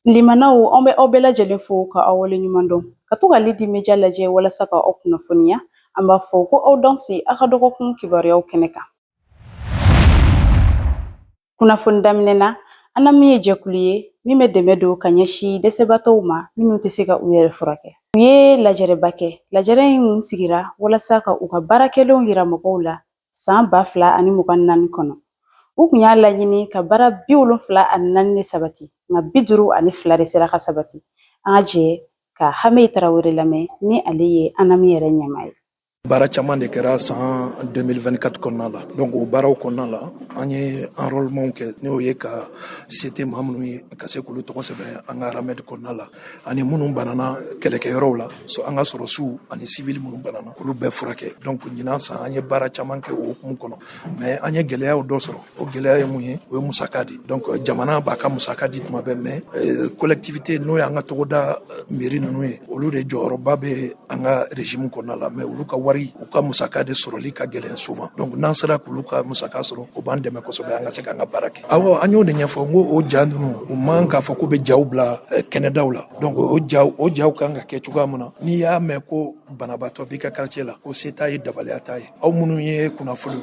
Limanaw, an bɛ aw bɛɛ lajɛlen fo ka aw wale ɲuman dɔn ka to ka Lidi Media lajɛ walasa ka aw kunnafoniya. An b'a fɔ ko aw danse aw ka dɔgɔkun kibaruyaw kɛnɛ kan. Kunnafoni daminɛ na, ANAMI ye jɛkulu ye min bɛ dɛmɛ don ka ɲɛsin dɛsɛbaatɔw ma minnu tɛ se ka u yɛrɛ furakɛ. U ye lajɛrɛba kɛ. Lajɛrɛ in kun sigira walasa ka u ka baara kɛlenw yira mɔgɔw la san 2024 kɔnɔ. U kun y'a laɲini ka baara 74 de sabati, nka 52 de sera ka sabati. An ka jɛ ka Hameyi Tarawele lamɛn, ni ale ye ANAMI yɛrɛ ɲɛmaa ye. Baara caman de kɛra san 2024 kɔnɔna la. Donc o baaraw kɔnɔna la, an ye enrôlement kɛ, n'o ye ka se tɛ maa minnu ye, ka se k'olu tɔgɔ sɛbɛn an ka RAMED kɔnɔna la, ani minnu banana kɛlɛkɛyɔrɔw la, an ka sɔrɔsiw ani civil minnu banana, olu bɛɛ furakɛ. Donc ɲinan san, an ye baara caman kɛ o hukumu kɔnɔ, mais an ye gɛlɛyaw dɔ sɔrɔ. O gɛlɛya ye mun ye? O ye musaka de. Donc jamana b'a ka musaka di tuma bɛɛ, mais collectivité, n'o y'an ka togoda mairie ninnu ye, olu de jɔyɔrɔba bɛ an ka régime kɔnɔna la, mais olu ka wari, u ka musaka de sɔrɔli ka gɛlɛn souvent. Donc n'an sera k'olu ka musaka sɔrɔ, o b'an dɛmɛ kosɛbɛ an ka se k'an ka baara kɛ. Awɔ, an y'o de ɲɛfɔ n ko o ja ninnu, u man k'a fɔ k'u bɛ jaw bila kɛnɛdaw la. Donc o jaw kan ka kɛ cogoya min na, n'i y'a mɛn ko banabaatɔ b'i ka quartier la, ko se t'a ye, dabaliya t'a ye, aw minnu ye kunnafoni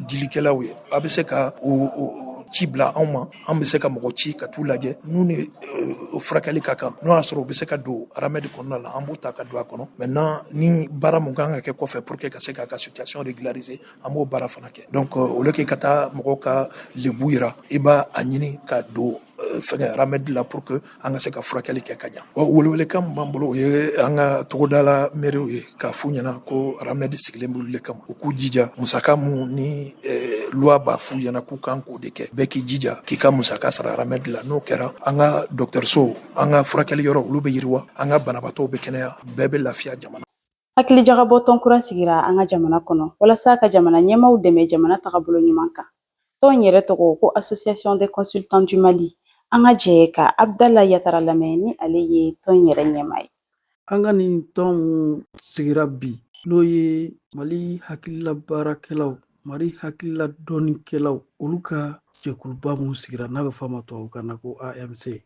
dilikɛlaw ye, a bɛ se ka o ci bila anw ma. An bɛ se ka mɔgɔ ci ka t'u lajɛ n'u ni furakɛli ka kan. N'o y'a sɔrɔ u bɛ se ka don RAMED kɔnɔna la, an b'u ta ka don a kɔnɔ. Maintenant, ni baara mun kan ka kɛ kɔfɛ pour que ka se k'a ka situation régulariser, an b'o baara fana kɛ. Donc au lieu que ka taa mɔgɔw ka lebu yira, i b'a a ɲini ka don fɛngɛ RAMED la pour que an ka se ka furakɛli kɛ ka ɲa. Welewelekan min b'an bolo, o ye an ka togodala maires ye, k'a f'u ɲɛna ko RAMED sigilen b'olu de kama. U k'u jija, musaka mun ni loi b'a f'u ɲɛna k'u kan k'o de kɛ, bɛɛ k'i jija k'i ka musaka sara RAMED la. N'o kɛra, an ka dɔgɔtɔrɔso, an ka furakɛli yɔrɔ, olu bɛ yiriwa, an ka banabaatɔw bɛ kɛnɛya, bɛɛ bɛ lafiya jamana. Hakilijagabɔ tɔn kura sigira an ka jamana kɔnɔ walasa ka jamana ɲɛmaw dɛmɛ jamana tagabolo ɲuman kan. Tɔn yɛrɛ tɔgɔ ko Association des consultants du Mali. An ka jɛ ka Abdala Yatara lamɛn, ni ale ye tɔn yɛrɛ ɲɛmaa ye. An ka nin tɔn mun sigira bi, n'o ye Mali hakilila baarakɛlaw, Mali hakilila dɔnnikɛlaw, olu ka jɛkuluba mun sigira, n'a bɛ fɔ a ma tubabukan na ko AMC,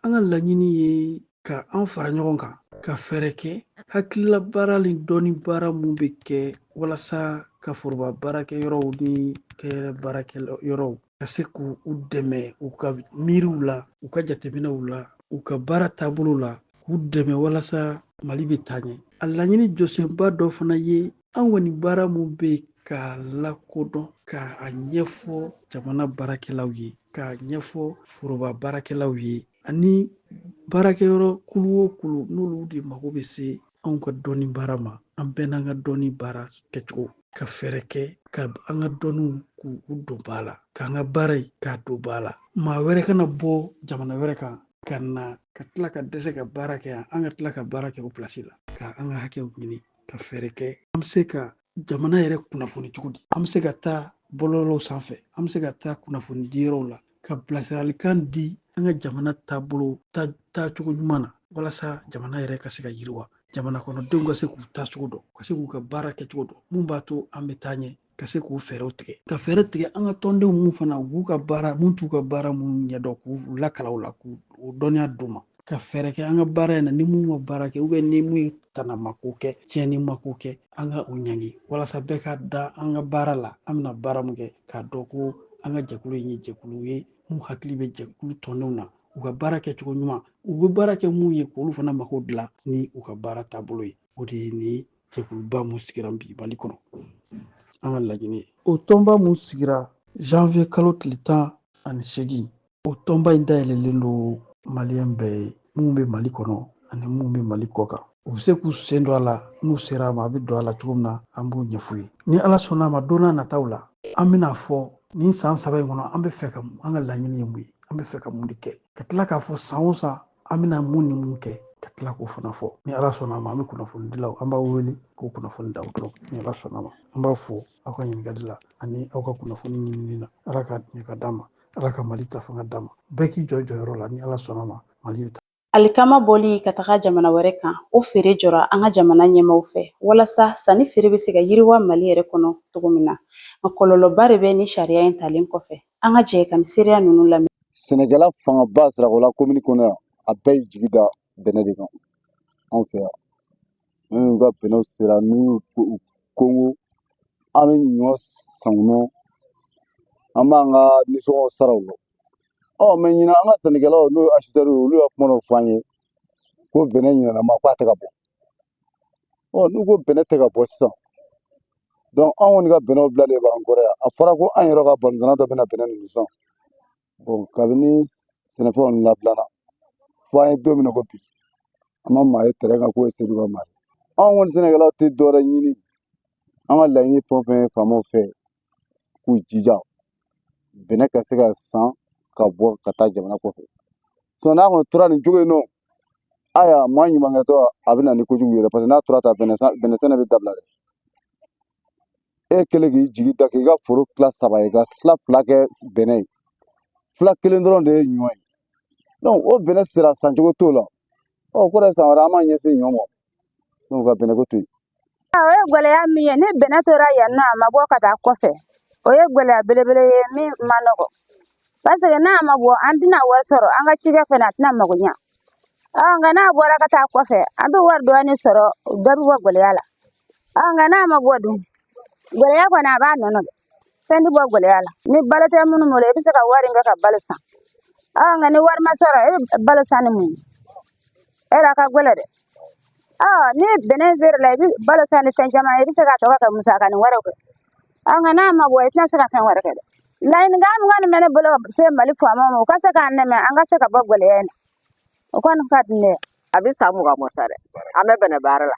an ka laɲini ye ka an fara ɲɔgɔn kan ka fɛɛrɛ kɛ hakilila baara ni dɔnni baara mun bɛ kɛ walasa ka foroba baarakɛyɔrɔw ni kɛyɛrɛ baarakɛyɔrɔw ka se k'u dɛmɛ u ka miiriw la, u ka jateminɛw la, u ka baara taabolo la, k'u dɛmɛ walasa Mali bɛ taa ɲɛ. A laɲini jɔsenba dɔ fana ye, an kɔni baara mun bɛ yen, k'a lakodɔn, k'a ɲɛfɔ jamana baarakɛlaw ye, k'a ɲɛfɔ foroba baarakɛlaw ye, ani baarakɛyɔrɔ kulu o kulu n'olu de mago bɛ se anw ka dɔnni baara ma. An bɛɛ n'an ka dɔnni baara kɛcogo, ka fɛɛrɛ kɛ ka an ka dɔnniw k'u don ba la, k'an ka baara in k'a don ba la. Maa wɛrɛ kana bɔ jamana wɛrɛ kan ka na ka tila ka dɛsɛ ka baara kɛ yan, an ka tila ka baara kɛ o pilasi la, ka an ka hakɛw ɲini, ka fɛɛrɛ kɛ an bɛ se ka jamana yɛrɛ kunnafoni cogo di, an bɛ se ka taa bɔlɔlɔw sanfɛ, an bɛ se ka taa kunnafoni di yɔrɔw la, ka bilasiralikan di an ka jamana taabolo taacogo ɲuman na, walasa jamana yɛrɛ ka se ka yiriwa, jamana kɔnɔdenw ka se k'u taacogo dɔn, ka se k'u ka baara kɛcogo dɔn, mun b'a to an bɛ taa ɲɛ, ka se k'u fɛɛrɛw tigɛ, ka fɛɛrɛ tigɛ an ka tɔndenw mun fana u b'u ka baara mun t'u ka baara mun ɲɛdɔn, k'u lakala u la, k'u dɔnniya d'u ma, ka fɛɛrɛ kɛ an ka baara in na. Ni mun ma baara kɛ, ni mun ye tanamako kɛ, tiɲɛni mako kɛ, an ka o ɲangi, walasa bɛɛ ka da an ka baara la. An bɛna baara mun kɛ, k'a dɔn ko an ka jɛkulu in ye jɛkulu ye mun hakili bɛ jɛkulu tɔndenw na, u ka baara kɛcogo ɲuman, u bɛ baara kɛ mun ye, k'olu fana mako dilan ni u ka baara taabolo ye. O de ye nin jɛkuluba mun sigira bi Mali kɔnɔ, an ka laɲini ye. O tɔnba mun sigira janvier kalo tile 18, o tɔnba in dayɛlɛlen don Maliyɛn bɛɛ ye, mun bɛ Mali kɔnɔ ani mun bɛ Mali kɔ kan. U bɛ se k'u sen don a la. N'u sera a ma, a bɛ don a la cogo min na, an b'o ɲɛf'u ye. Ni Ala sɔnna a ma, don n'a nataw la, an bɛna fɔ nin san 3 in kɔnɔ, an bɛ fɛ ka an ka laɲini ye mun ye, an bɛ fɛ ka mun de kɛ, ka tila k'a fɔ san o san an bɛna mun ni mun kɛ, ka tila k'o fana fɔ. Ni Ala sɔnna a ma, an bɛ kunnafonidilaw, an b'aw wele k'o kunnafoni d'aw dɔrɔn. Ni Ala sɔnna a ma, an b'aw fo aw ka ɲininkali la ani aw ka kunnafoni ɲinini na. Ala ka ɲɛ ka d'an ma, Ala ka Mali ta fanga d'an ma. Bɛɛ k'i jɔ i jɔyɔrɔ la. Ni Ala sɔnna a ma, Mali bɛ taa. Alikama bɔli ka taga jamana wɛrɛ kan, o feere jɔra an ka jamana ɲɛmaw fɛ walasa sanni feere bɛ se ka yiriwa Mali yɛrɛ kɔnɔ cogo min na. Nka kɔlɔlɔba de bɛ ni sariya in talen kɔfɛ. An ka jɛ ka nin seereya ninnu lamɛn. Sɛnɛkɛla fangaba Sirakɔrɔla komini kɔnɔ yan. A bɛɛ y'i jigi da bɛnɛ de kan anw fɛ yan. Minnu ka bɛnɛw sera, n'u y'u kongo, an bɛ ɲɔ san u nɔ, an b'an ka nisɔngɔw sara u la. Ɔ mɛ ɲinan, an ka sannikɛlaw, n'o ye acheteurs ye, olu ka kuma dɔ fɔ an ye ko bɛnɛ ɲinanama k'a tɛ ka bɔ. Ɔ n'u ko bɛnɛ tɛ ka bɔ sisan, donc anw kɔni ka bɛnɛw bilalen b'an kɔrɔ yan. A fɔra ko an yɛrɛ ka balontanna dɔ bɛna bɛnɛ ninnu san. Bon, kabini sɛnɛfɛnw labilana fo an ye don min na ko bi, an ma maa ye terrain kan k'o ye Sedu ka maa ye. Anw kɔni sɛnɛkɛlaw tɛ dɔwɛrɛ ɲini, an ka laɲini fɛn o fɛn ye faamaw fɛ, k'u jija bɛnɛ ka se ka san ka bɔ ka taa jamana kɔfɛ. Sinon n'a kɔni tora nin cogo in nɔ, ayiwa, maa ɲumankɛtɔ a bɛ na ni kojugu yɛrɛ, parce que n'a tora tan, bɛnɛ sɛnɛ bɛ dabila dɛ. E kɛlen k'i jigi da k'i ka foro tila saba ye, ka tila fila kɛ bɛnɛ ye, fila kelen dɔrɔn de ye ɲɔ ye. Donc o bɛnɛ sera, sancogo t'o la. Ɔ kɔrɔ ye san wɛrɛ an b'an ɲɛsin ɲɔ ma, donc ka bɛnɛ ko to yen. O ye gɛlɛya min ye, ni bɛnɛ tora yan nɔ, a ma bɔ ka taa kɔfɛ, o ye gɛlɛya belebele ye min man nɔgɔ, parce que n'a ma bɔ, an tɛna wari sɔrɔ, an ka cikɛ fɛnɛ a tɛna mago ɲa. Nka n'a bɔra ka taa kɔfɛ, an bɛ wari dɔɔni sɔrɔ, dɔ bɛ bɔ gɛlɛya la. Nka n'a ma bɔ dun, gɛlɛya kɔni a b'a nɔ nɔ dɛ, fɛn tɛ bɔ gɛlɛya la. Ni balo tɛ minnu bolo, i bɛ se ka wari in kɛ ka balo san. Nka ni wari ma sɔrɔ, e bɛ balo san ni mun ye? E yɛrɛ ka gɛlɛn dɛ. Ni bɛnɛ feerela, i bɛ balo san ni fɛn caman ye, i bɛ se k'a tɔ ka musakanin wɛrɛw kɛ. Nka n'a ma bɔ, i tɛna se ka fɛn wɛrɛ kɛ dɛ. Laɲinikan min kɔni bɛ ne bolo ka se Mali faamaw ma, u ka se k'an dɛmɛ, an ka se ka bɔ gɛlɛya in na, o kɔni ka di ne ye. A bɛ san 20 bɔ sa dɛ, an bɛ bɛnɛ baara la,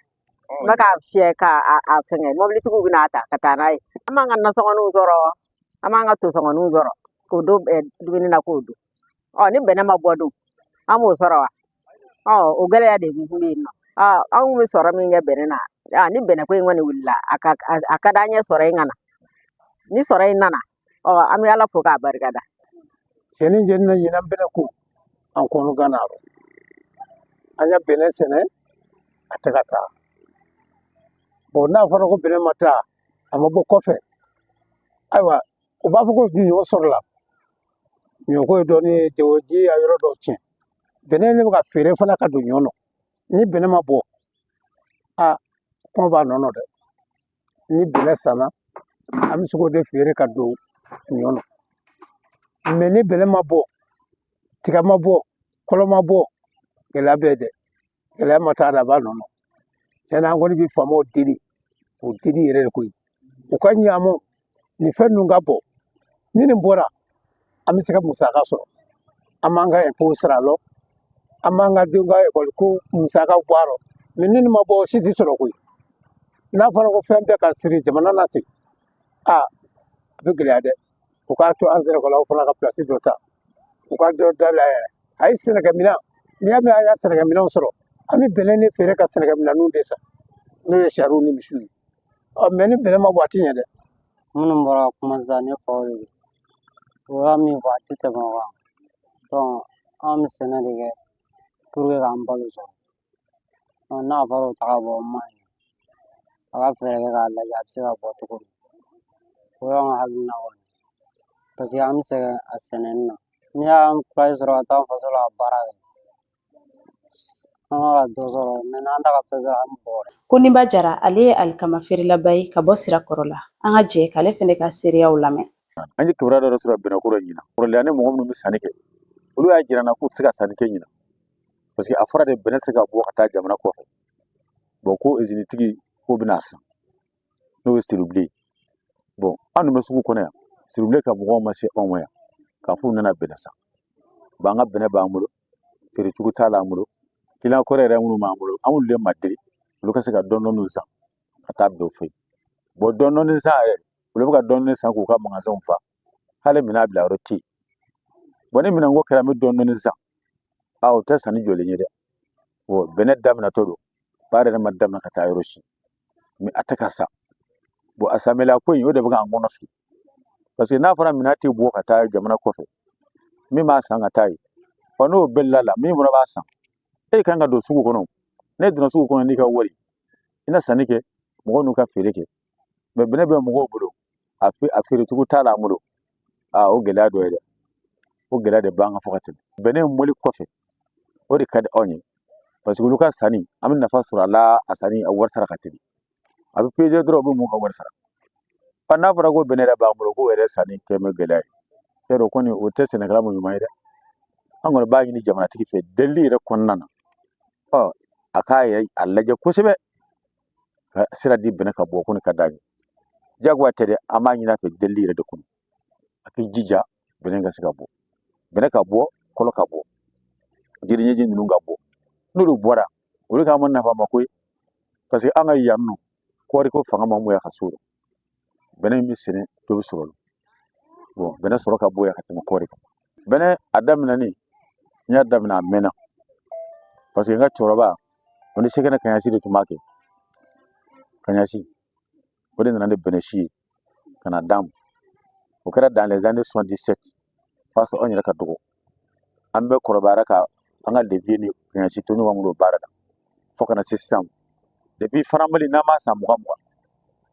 n bɛ k'a fiyɛ k'a fɛngɛ, mɔbilitigiw bɛ n'a ta ka taa n'a ye. An b'an ka nasɔngɔninw sɔrɔ, an b'an ka tosɔngɔninw sɔrɔ k'o don dumuni na k'o dun. Ɔ ni bɛnɛ ma bɔ dun, an b'o sɔrɔ wa? Ɔ o gɛlɛya de bɛ yen nɔ. Anw bɛ sɔrɔ min kɛ bɛnɛ na, ni bɛnɛ ko in kɔni wulila, a ka d'an ye sɔrɔ in ka na. Ni sɔrɔ in nana, ɔ an bɛ Ala fo k'a barikada. Cɛni jɛni na ɲinan bɛnɛ ko an kɔnɔ gana rɔ, an ya bɛnɛ sɛnɛ, a tɛ ka taa. Bon, n'a fɔra ko bɛnɛ ma taa, a ma bɔ kɔfɛ, ayiwa, u b'a fɔ ko ɲɔ sɔrɔla, ɲɔko ye dɔɔnin ye, jagoji y'a yɔrɔ dɔw tiɲɛ. Bɛnɛ ne bɛ ka feere fana ka don ɲɔ nɔ. Ni bɛnɛ ma bɔ, a kɔngɔ b'a nɔ nɔ dɛ. Ni bɛnɛ sanna, an bɛ se k'o de feere ka don ɲɔ nɔ. Mɛ ni bɛnɛ ma bɔ, tiga ma bɔ, kɔlɔ ma bɔ, gɛlɛya bɛ dɛ. Gɛlɛya ma taa da, a b'a nɔ nɔ. Tiɲɛ na, an kɔni bɛ faamaw deli, k'u deli yɛrɛ de koyi, u ka ɲa nin fɛn ninnu ka bɔ. Ni nin bɔra, an bɛ se ka musaka sɔrɔ, an b'an ka impôt sara lɔ, an b'an ka denw ka ekɔli ko musakaw bɔ a rɔ. Mɛ ni nin ma bɔ, o si tɛ sɔrɔ koyi. N'a fɔra ko fɛn bɛɛ ka siri jamana na ten, a bɛ gɛlɛya dɛ. U k'a to an sɛnɛkɛlaw fana ka pilasi dɔ ta, u ka dɔ da la yɛrɛ. A ye sɛnɛkɛminɛn, n'i y'a mɛn an y'a sɛnɛkɛminɛnw sɔrɔ, an bɛ bɛnɛ ne feere ka sɛnɛkɛminɛnw de san, n'o ye sariw ni misiw ye. Ɔ mɛ ni bɛnɛ ma bɔ, a ti ɲɛ dɛ. Minnu bɔra ka kuma sisan, ne faw de don. U y'a min fɔ, a tɛ tɛmɛ o kan. Donc an bɛ sɛnɛ de kɛ pour que k'an balo sɔrɔ. Donc n'a fɔra o taga bɔ, o man ɲi. A ka fɛɛrɛ kɛ k'a lajɛ a bɛ se ka bɔ cogo min. O y'an ka hakilina kɔni, parce que an bɛ sɛgɛn a sɛnɛni na. N'i y'an courage sɔrɔ ka taa an faso la ka baara kɛ, an ka dɔ sɔrɔ, mɛ n'an t'a ka fɛn sɔrɔ, an bɛ bɔ. Koniba Jara, ale ye alikama feerelaba ye ka bɔ Sirakɔrɔ la. An ka jɛ k'ale fɛnɛ ka seereyaw lamɛn. An ye kibaruya dɔ sɔrɔ bɛnɛko la ɲinan. Kɔrɔlen ani mɔgɔ minnu bɛ sanni kɛ, olu y'a jira n na k'u tɛ se ka sanni kɛ ɲinan, parce que a fɔra de bɛnɛ tɛ se ka bɔ ka taa jamana kɔfɛ. Bon, ko izinitigi k'o bɛna san, n'o ye Siribilen. Bon, an dun bɛ sugu kɔnɔ yan, Siribilen ka mɔgɔw ma se anw ma yan k'a fɔ u nana bɛnɛ san. Bon, an ka bɛnɛ b'an bolo, feere cogo t'a la an bolo. Kiliyan kɔrɔ yɛrɛ minnu b'an bolo, an b'olu de ma deli olu ka se ka dɔɔni dɔɔni san ka taa bila u fɛ yen. Bon, dɔɔni dɔɔni san yɛrɛ, olu bɛ ka dɔɔni dɔɔni san k'u ka magasinw fa, hali minɛn bila yɔrɔ tɛ yen. Bon, ni minɛnko kɛra, an bɛ dɔɔni dɔɔni san, a o tɛ sanni jɔlen ye dɛ. Bon, bɛnɛ daminɛtɔ don, baara yɛrɛ ma daminɛ ka taa yɔrɔ si, mɛ a tɛ ka san. Bon, a sanbaliya ko in, o de bɛ k'an kɔnɔ fili, parce que n'a fɔra minɛn tɛ bɔ ka taa jamana kɔfɛ, min b'a san ka taa yen, ɔ n'o bɛlila la, min fana b'a san, e kan ka don sugu kɔnɔ. Ne donna sugu kɔnɔ n'i ka wari, i na sanni kɛ, mɔgɔw n'u ka feere kɛ. Mɛ bɛnɛ bɛ mɔgɔw bolo, a feere cogo t'a la an bolo. Aa, o gɛlɛya dɔ ye dɛ, o gɛlɛya de b'an kan fo ka tɛmɛ. Bɛnɛ in mɔli kɔfɛ, O de ka di anw ye, parce que olu ka sanni, an bɛ nafa sɔrɔ a la. A sanni, a wari sara ka teli, a bɛ peser dɔrɔn, u bɛ mun ka wari sara. Ɔ, n'a fɔra ko bɛnɛ yɛrɛ b'an bolo, k'o yɛrɛ sanni kɛ bɛ gɛlɛya ye, yarɔ kɔni o tɛ sɛnɛkɛla ma ɲuman ye dɛ. An kɔni b'a ɲini jamanatigi fɛ delili yɛrɛ kɔnɔna na, ɔ, a k'a yɛrɛ a lajɛ kosɛbɛ ka sira di bɛnɛ ka bɔ. Kɔni ka d'an ye, jagoya tɛ dɛ, an b'a ɲini a fɛ delili yɛrɛ de kɔnɔ, a k'i jija bɛnɛ ka se ka bɔ, bɛnɛ ka bɔ, kɔlɔ ka bɔ, jiri ɲɛji ninnu ka bɔ. N'olu bɔra, olu k'an ma nafa ma ko ye, parce que an ka yan nɔ kɔɔri ko fanga ma bonya ka s'o la. Bɛnɛ in bɛ sɛnɛ, dɔ bɛ sɔrɔ la. Bon, bɛnɛ sɔrɔ ka bon yan ka tɛmɛ kɔɔri kan. Bɛnɛ a daminɛni, n y'a daminɛ a mɛnna, parce que n ka cɛkɔrɔba, o ni Sekɛnɛ Kaɲasi de tun b'a kɛ. Kaɲasi o de nana ni bɛnɛ si ye ka na d'an ma. O kɛra dans les années 77, o y'a sɔrɔ anw yɛrɛ ka dɔgɔ. An bɛɛ kɔrɔbayara ka an ka le vieux ni Kaɲasi to ɲɔgɔn bolo baara la fo ka na se sisan. Depuis faranbali n'an b'a san 20 20,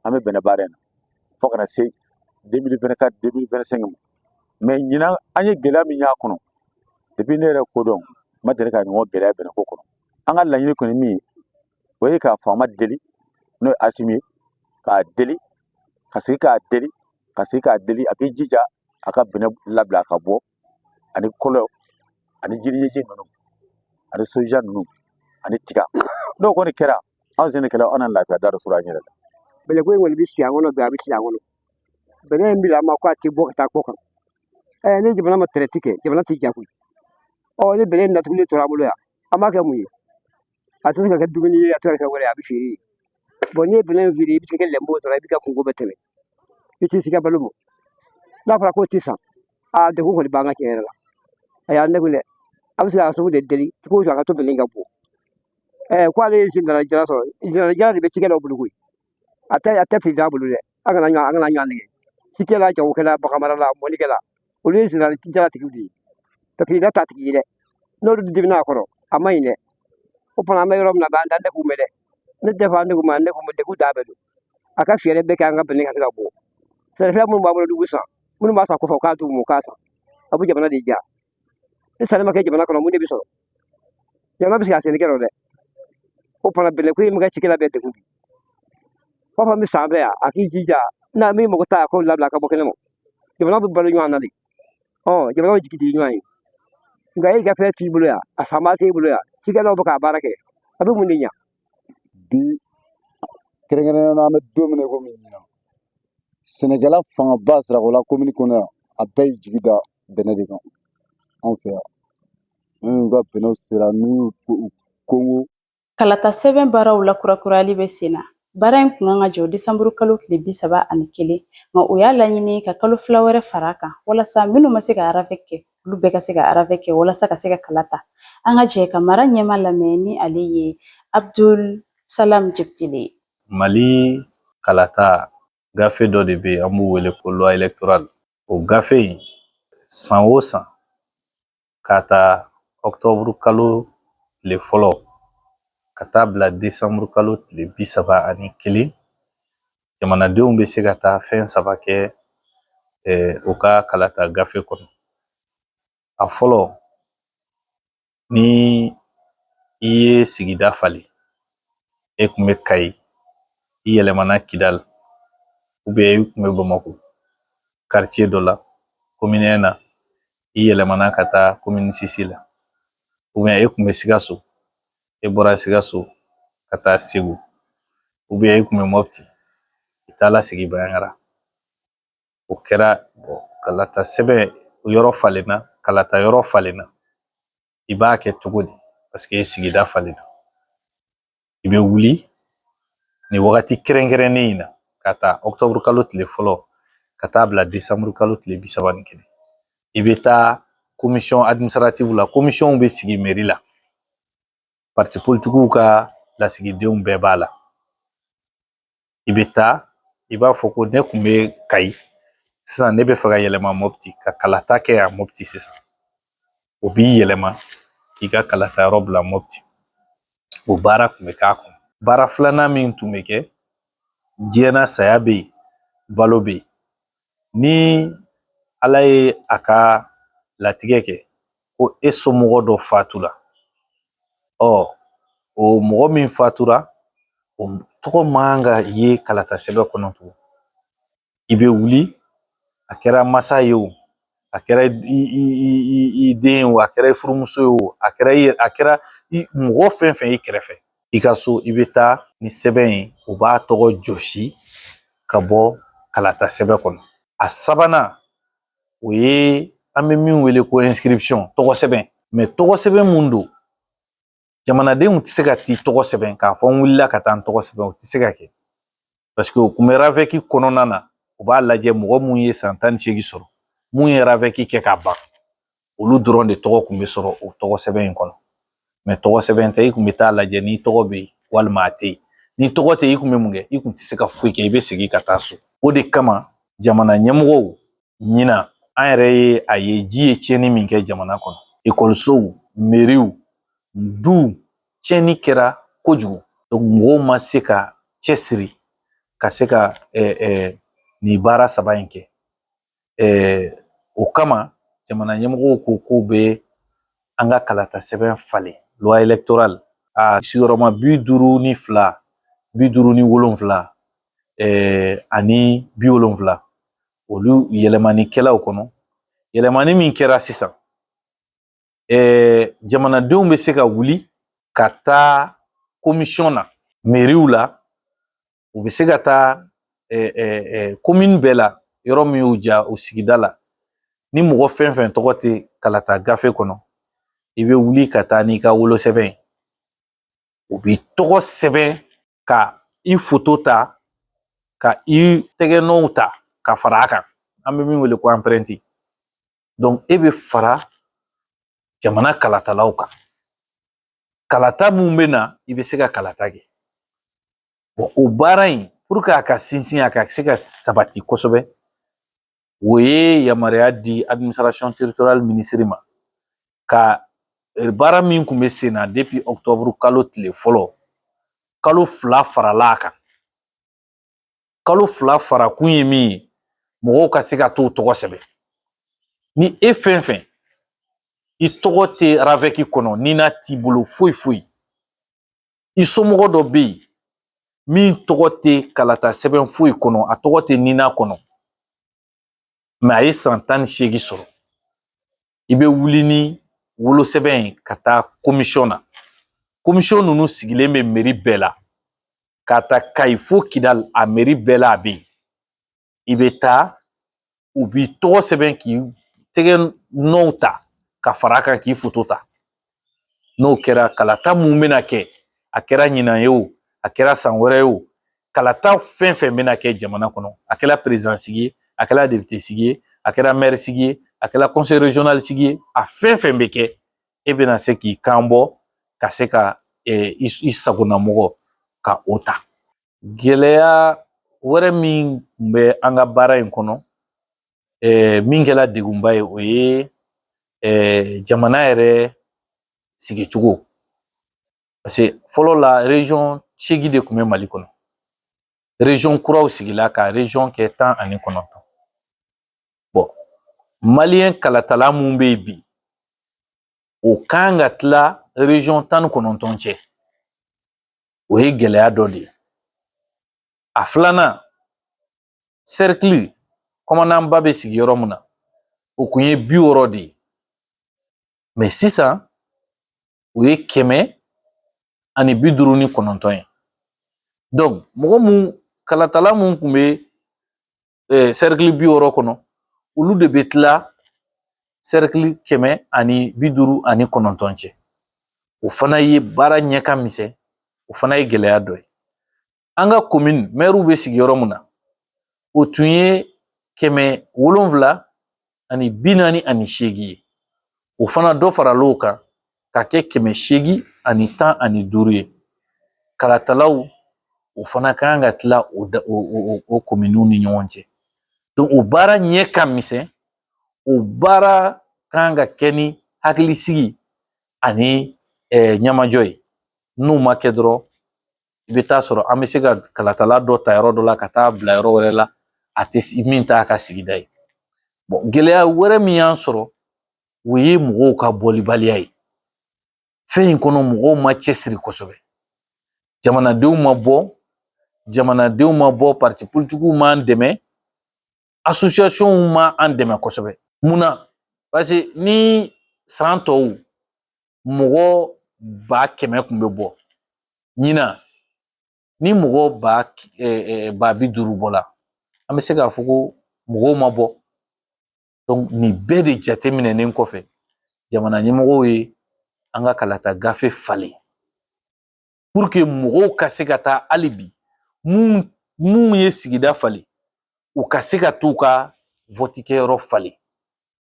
an bɛ bɛnɛ baara in na fo ka na se 2024, 2025 ma. Mais ɲinan, an ye gɛlɛya min y'a kɔnɔ, depuis ne yɛrɛ ko dɔn, n ma deli ka ɲɔgɔn gɛlɛya bɛnɛko kɔnɔ. An ka laɲini kɔni min ye, o ye ka faama deli, n'o ye Asimi ye, k'a deli, ka segin k'a deli, ka segin k'a deli, a k'i jija a ka bɛnɛ labila a ka bɔ, ani kɔlɔ, ani jiriɲɛji ninnu, ani soja ninnu, ani tiga. N'o kɔni kɛra, anw sɛnɛkɛlaw, an na lafiya da dɔ sɔrɔ an yɛrɛ la. Bɛnɛko in kɔni bɛ si an kɔnɔ bi, a bɛ si an kɔnɔ. Bɛnɛ in bila ma ko a tɛ bɔ ka taa kɔ kan. Ɛɛ, ni jamana ma traite kɛ, jamana tɛ ja koyi. Ɔ, ni bɛnɛ in datugulen tora an bolo yan, an b'a kɛ mun ye? A tɛ se ka kɛ dumuni ye, a tɛ se ka kɛ wɛrɛ ye, a bɛ feere ye. Bon, n'i ye bɛnɛ in feere, i bɛ se ka kɛ lɛnpo dɔrɔn, i b'i ka kungo bɛɛ tɛmɛ, i tɛ se ka balo bɔ. N'a fɔra k'o tɛ san, aa, degun kɔni b'an kan tiɲɛ yɛrɛ la. A y'an degun dɛ. A bɛ se ka sugu de deli cogo o cogo, a ka to bɛnɛ ka bɔ. Ɛɛ, ko ale ye jala sɔrɔ, jala de bɛ cikɛlaw bolo koyi. A tɛ président bolo dɛ. An kana ɲɔgɔn nɛgɛ. Cikɛla, jagokɛla, baganmarala, mɔnikɛla, olu ye jala tigiw de ye. Président t'a tigi ye dɛ. N'olu dimina a kɔrɔ, a ma ɲi dɛ. O fana, an bɛ yɔrɔ min na, an tɛ k'u mɛn dɛ. Ne tɛ fɔ an degun ma, ne ko degun da bɛɛ don. A ka fɛɛrɛ bɛɛ kɛ an ka bɛnɛ ka se ka bɔ. Sɛnɛfɛn minnu b'an bolo dugu san, minnu b'a san kɔfɛ, u k'a d'u ma, u k'a san. A bɛ jamana de diya. Ni sanni ma kɛ jamana kɔnɔ, mun de bɛ sɔrɔ? Jamana bɛ se ka sɛnɛ kɛ dɛ. O fana, bɛnɛ ko in bɛ ka cikɛla bɛɛ degun bi. Fɛn fɛn bɛ san fɛ yan, a k'i jija n'a min mago t'a, k'o labila ka bɔ kɛnɛ ma. Jamana bɛ balo ɲɔgɔn na de. Ɔ, jamana bɛ jigi digi ɲɔgɔn ye. Nka e ka fɛn t'i bolo yan, a fanba t'e bolo yan, cikɛlaw bɛ k'a baara kɛ, a bɛ mun de ɲa? Bi, kɛrɛnkɛrɛnnenya la, an bɛ don min na i komi ɲinan, sɛnɛkɛla fangaba Sirakɔrɔla komini kɔnɔ yan, a bɛɛ y'i jigi da bɛnɛ de kan anw fɛ yan. Minnu ka bɛnɛw sera, n'u y'u kongo. Kalata sɛbɛn baaraw lakurakurayali bɛ sen na. Baara in kun kan ka jɔ desanburu kalo tile 31, nka o y'a laɲini ka kalo 2 wɛrɛ fara a kan, walasa minnu ma se ka RAVEC kɛ, olu bɛɛ ka se ka RAVEC kɛ walasa ka se ka kala ta. An ka jɛ ka mara ɲɛma lamɛn ni ale ye Abdul Salam Jebtile ye. Mali kalata gafe dɔ de bɛ yen, an b'u wele ko loi électorale. O gafe in, san o san, k'a ta ɔkutɔburu kalo tile 1 ka taa bila desanburu kalo tile 31, jamanadenw bɛ se ka taa fɛn saba kɛ u ka kalata gafe kɔnɔ. A fɔlɔ, ni i ye sigida falen, e kun bɛ Kayi, i yɛlɛmana Kidali, ou bien i kun bɛ Bamako quartier dɔ la commune 1 na, i yɛlɛmana ka taa commune 6 la, ou bien e kun bɛ Sikaso, e bɔra Sikaso ka taa Segu, ou bien e kun bɛ Mopti, i taala sigi Banjagara, o kɛra kalata sɛbɛn yɔrɔ falenna, kalata yɔrɔ falenna, i b'a kɛ cogo di? Parce que sigida falenna. I bɛ wuli nin wagati kɛrɛnkɛrɛnnen in na, ka taa ɔkutɔburu kalo tile 1 ka taa bila desanburu kalo tile 31, i bɛ taa commission administrative la. Commission bɛ sigi mairie la, parti politigiw ka lasigidenw bɛɛ b'a la. I bɛ taa, i b'a fɔ ko ne kun bɛ Kayi, sisan ne bɛ fɛ ka yɛlɛma Mopti, ka kalata kɛ yan Mopti sisan. O b'i yɛlɛma k'i ka kalata yɔrɔ bila Mopti. O baara kun bɛ k'a kɔnɔ. Baara filanan min tun bɛ kɛ diɲɛ na, saya bɛ yen, balo bɛ yen. Ni Ala ye a ka latigɛ kɛ ko e somɔgɔ dɔ fatula. Ɔ, o mɔgɔ min fatura, o tɔgɔ man ka ye kalata sɛbɛn kɔnɔ tugun. I bɛ wuli, a kɛra masa ye o, a kɛra i den ye o, a kɛra i furumuso ye o, a kɛra i a kɛra mɔgɔ fɛn fɛn i kɛrɛfɛ i ka so, i bɛ taa ni sɛbɛn ye, o b'a tɔgɔ jɔsi ka bɔ kalata sɛbɛn kɔnɔ. A sabanan, o ye an bɛ min wele ko inscription, tɔgɔ sɛbɛn. Mais tɔgɔ sɛbɛn mun don, jamanadenw tɛ se ka t'i tɔgɔ sɛbɛn k'a fɔ n wulila ka taa n tɔgɔ sɛbɛn, o tɛ se ka kɛ, parce que o kun bɛ RAVEC kɔnɔna na. U b'a lajɛ, mɔgɔ mun ye san 18 sɔrɔ, mun ye RAVEC kɛ ka ban, olu dɔrɔn de tɔgɔ kun bɛ sɔrɔ o tɔgɔ sɛbɛn in kɔnɔ. Mais tɔgɔ sɛbɛn tɛ, i kun bɛ taa lajɛ n'i tɔgɔ bɛ yen walima a tɛ yen. Ni tɔgɔ tɛ yen, i kun bɛ mun kɛ? I kun tɛ se ka foyi kɛ, i bɛ segin ka taa so. O de kama jamana ɲɛmɔgɔw ɲina, an yɛrɛ ye a ye ji ye tiɲɛni min kɛ jamana kɔnɔ, ekɔlisow, meriw, duw, tiɲɛni kɛra kojugu. Mɔgɔw ma se ka cɛsiri ka se ka nin baara saba in kɛ. O kama jamana ɲɛmɔgɔw ko k'u bɛ an ka kalata sɛbɛn falen, loi électorale, a sigiyɔrɔma 52, 57 ani 70, olu yɛlɛmanikɛlaw kɔnɔ. Yɛlɛmani min kɛra sisan, jamanadenw bɛ se ka wuli ka taa commission na meriw la, u bɛ se ka taa commune bɛɛ la, yɔrɔ min y'u ja o sigida la. Ni mɔgɔ fɛn fɛn tɔgɔ tɛ kalata gafe kɔnɔ, i bɛ wuli ka taa n'i ka wolosɛbɛn ye, u b'i tɔgɔ sɛbɛn, ka i foto ta, ka i tɛgɛnɔw ta ka fara a kan, an bɛ min wele ko empreinte. Donc e bɛ fara jamana kalatalaw kan. Kalata mun bɛ na, i bɛ se ka kalata kɛ. Bon, o baara in, pour que a ka sinsin, a ka se ka sabati kosɛbɛ, o ye yamaruya di administration territoriale ministre ma ka baara min kun bɛ sen na depuis octobre kalo tile fɔlɔ, kalo 2 farala a kan. Kalo 2 fara kun ye min ye, mɔgɔw ka se ka t'u tɔgɔ sɛbɛn. Ni e fɛn fɛn i tɔgɔ tɛ RAVEC kɔnɔ, ni n'a t'i bolo foyi foyi, i somɔgɔ dɔ bɛ yen min tɔgɔ tɛ kalata sɛbɛn foyi kɔnɔ, a tɔgɔ tɛ nina kɔnɔ, mais a ye san 18 sɔrɔ, i bɛ wuli ni wolosɛbɛn ye ka taa commission na. Commission ninnu sigilen bɛ mairie bɛɛ la, k'a ta Kayi fo Kidali, a mairie bɛɛ la a bɛ yen. I bɛ taa, u b'i tɔgɔ sɛbɛn, k'i tɛgɛ nɔw ta ka fara a kan, k'i foto ta. N'o kɛra, kalata mun bɛna kɛ, a kɛra ɲinan ye o, a kɛra san wɛrɛ ye o, kalata fɛn fɛn bɛna kɛ jamana kɔnɔ, a kɛra président sigi ye, a kɛra député sigi ye, a kɛra maire sigi ye, a kɛra conseil régional sigi ye, a fɛn fɛn bɛ kɛ, e bɛna se k'i kan bɔ ka se ka i sagonamɔgɔ ka o ta. Gɛlɛya wɛrɛ min tun bɛ an ka baara in kɔnɔ, min kɛra degunba ye, o ye jamana yɛrɛ sigicogo, parce que fɔlɔ la, région 8 de tun bɛ Mali kɔnɔ. Région kuraw sigila ka région kɛ 19. Bon, maliyɛn kalatala mun bɛ yen bi, o kan ka tila région 19 cɛ, o ye gɛlɛya dɔ de ye. A filanan, cercle commandant ba bɛ sigi yɔrɔ min na, o kun ye 60 de ye, mais sisan o ye 159 ye. Donc mɔgɔ mun, kalatala mun kun bɛ cercle 60 kɔnɔ, olu de bɛ tila cercle 159 cɛ. O fana ye baara ɲɛ ka misɛn, o fana ye gɛlɛya dɔ ye. An ka commune maires bɛ sigi yɔrɔ min na, o tun ye 748 ye, o fana dɔ faral'o kan ka kɛ 815 ye. Kalatalaw, o fana kan ka tila o kominiw ni ɲɔgɔn cɛ. Donc o baara ɲɛ ka misɛn, o baara kan ka kɛ ni hakilisigi ani ɲɛmajɔ ye. N'o ma kɛ dɔrɔn, i bɛ taa sɔrɔ an bɛ se ka kalatala dɔ ta yɔrɔ dɔ la ka taa bila yɔrɔ wɛrɛ la, a tɛ min t'a ka sigida ye. Bon, gɛlɛya wɛrɛ min y'an sɔrɔ, o ye mɔgɔw ka bɔlibaliya ye. Fɛn in kɔnɔ, mɔgɔw ma cɛsiri kosɛbɛ, jamanadenw ma bɔ, jamanadenw ma bɔ, parti politikiw m'an dɛmɛ, associationw ma an dɛmɛ kosɛbɛ. Mun na? Parce que ni san tɔw mɔgɔ 100 000 kun bɛ bɔ, ɲinan ni mɔgɔ 50 000 bɔla, an bɛ se k'a fɔ ko mɔgɔw ma bɔ. Donc nin bɛɛ de jateminɛnen kɔfɛ, jamana ɲɛmɔgɔw ye an ka kalata gafe falen pour que mɔgɔw ka se ka taa. Hali bi, mun ye sigida falen, u ka se ka t'u ka vote kɛyɔrɔ falen,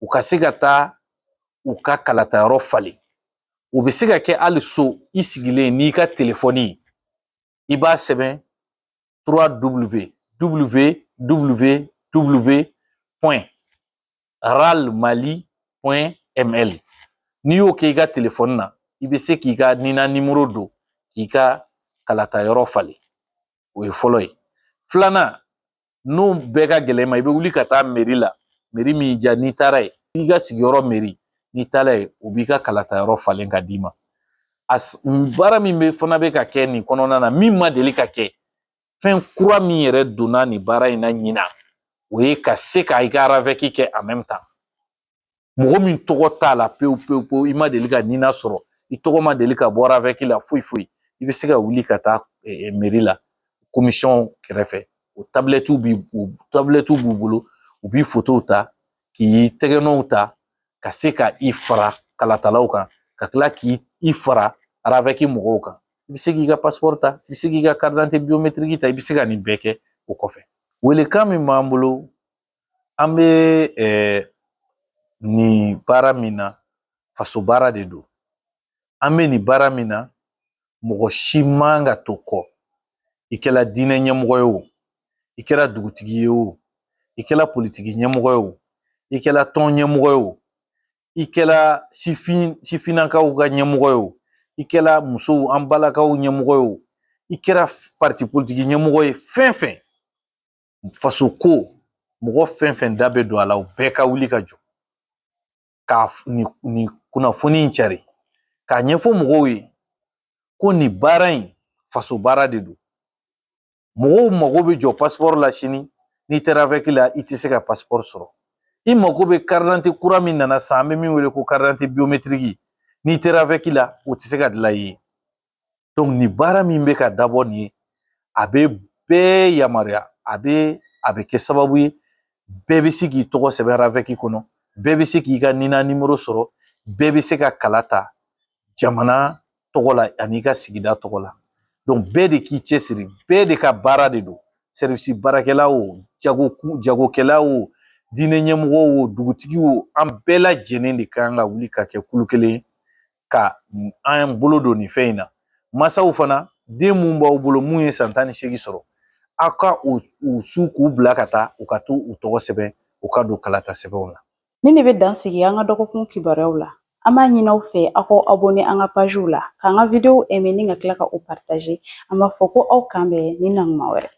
u ka se ka taa u ka kalatayɔrɔ falen. O bɛ se ka kɛ hali so i sigilen n'i ka telefɔni ye, i b'a sɛbɛn 3 w w w w point ralmali point ml. N'i y'o kɛ i ka telefɔni na, i bɛ se k'i ka NINA nimoro don k'i ka kalatayɔrɔ falen. O ye fɔlɔ ye. Filanan, n'o bɛɛ ka gɛlɛn i ma, i bɛ wuli ka taa mairie la, mairie min diya. N'i taara yen, i ka sigiyɔrɔ mairie, n'i taara yen, u b'i ka kalatayɔrɔ falen ka d'i ma. A baara min bɛ fana bɛ ka kɛ nin kɔnɔna na, min ma deli ka kɛ, fɛn kura min yɛrɛ donna nin baara in na ɲinan, o ye ka se ka i ka RAVEC kɛ en même temps. Mɔgɔ min tɔgɔ t'a la pewu pewu pewu, i ma deli ka NINA sɔrɔ, i tɔgɔ ma deli ka bɔ RAVEC la foyi foyi, i bɛ se ka wuli ka taa mairie la, commission kɛrɛfɛ, o tablɛtiw b'i o tablɛtiw b'u bolo, u b'i fotow ta, k'i tɛgɛnɔw ta, ka se ka i fara kalatalaw kan, ka tila k'i i fara RAVEC mɔgɔw kan. I bɛ se k'i ka passeport ta, i bɛ se k'i ka carte d'identité biométrique ta, i bɛ se ka nin bɛɛ kɛ o kɔfɛ. Welekan min b'an bolo, an bɛ nin baara min na, faso baara de don. An bɛ nin baara min na, mɔgɔ si man ka to kɔ. I kɛra diinɛ ɲɛmɔgɔ ye o, i kɛra dugutigi ye o, i kɛra politiki ɲɛmɔgɔ ye o, i kɛra tɔn ɲɛmɔgɔ ye o, i kɛra sifin sifinnakaw ka ɲɛmɔgɔ ye o, i kɛra musow, an balakaw ɲɛmɔgɔ ye o, i kɛra parti politiki ɲɛmɔgɔ ye, fɛn fɛn faso ko, mɔgɔ fɛn fɛn da bɛ don a la, o bɛɛ ka wuli ka jɔ ka nin kunnafoni in cari, k'a ɲɛfɔ mɔgɔw ye ko nin baara in, faso baara de don. Mɔgɔw mago bɛ jɔ passeport la sini, n'i taara RAVEC la, i tɛ se ka passeport sɔrɔ. I mago bɛ carte d'identité kura min nana sisan, an bɛ min wele ko carte d'identité biométrique, n'i taara RAVEC la, o tɛ se ka dilan i ye. Donc nin baara min bɛ ka dabɔ nin ye, a bɛ bɛɛ yamaruya, a bɛ kɛ sababu ye bɛɛ bɛ se k'i tɔgɔ sɛbɛn RAVEC kɔnɔ, bɛɛ bɛ se k'i ka NINA nimoro sɔrɔ, bɛɛ bɛ se ka kala ta jamana tɔgɔ la ani i ka sigida tɔgɔ la. Donc bɛɛ de k'i cɛsiri, bɛɛ de ka baara de don. Service baarakɛla o, jago jagokɛla o, diinɛ ɲɛmɔgɔ o, dugutigi o, an bɛɛ lajɛlen de kan ka wuli ka kɛ kulu kelen ye ka an bolo don nin fɛn in na. Masaw fana, den mun b'aw bolo, mun ye san 18 sɔrɔ, aw ka u su k'u bila ka taa u ka t'u tɔgɔ sɛbɛn, u ka don kalata sɛbɛnw la. Nin de bɛ dan sigi an ka dɔgɔkun kibaruyaw la. An b'a ɲini aw fɛ, aw k'aw abonné an ka pagew la, k'an ka videow aimer ni ka tila ka o partager. An b'a fɔ ko aw kan bɛn ni na ɲuman wɛrɛ.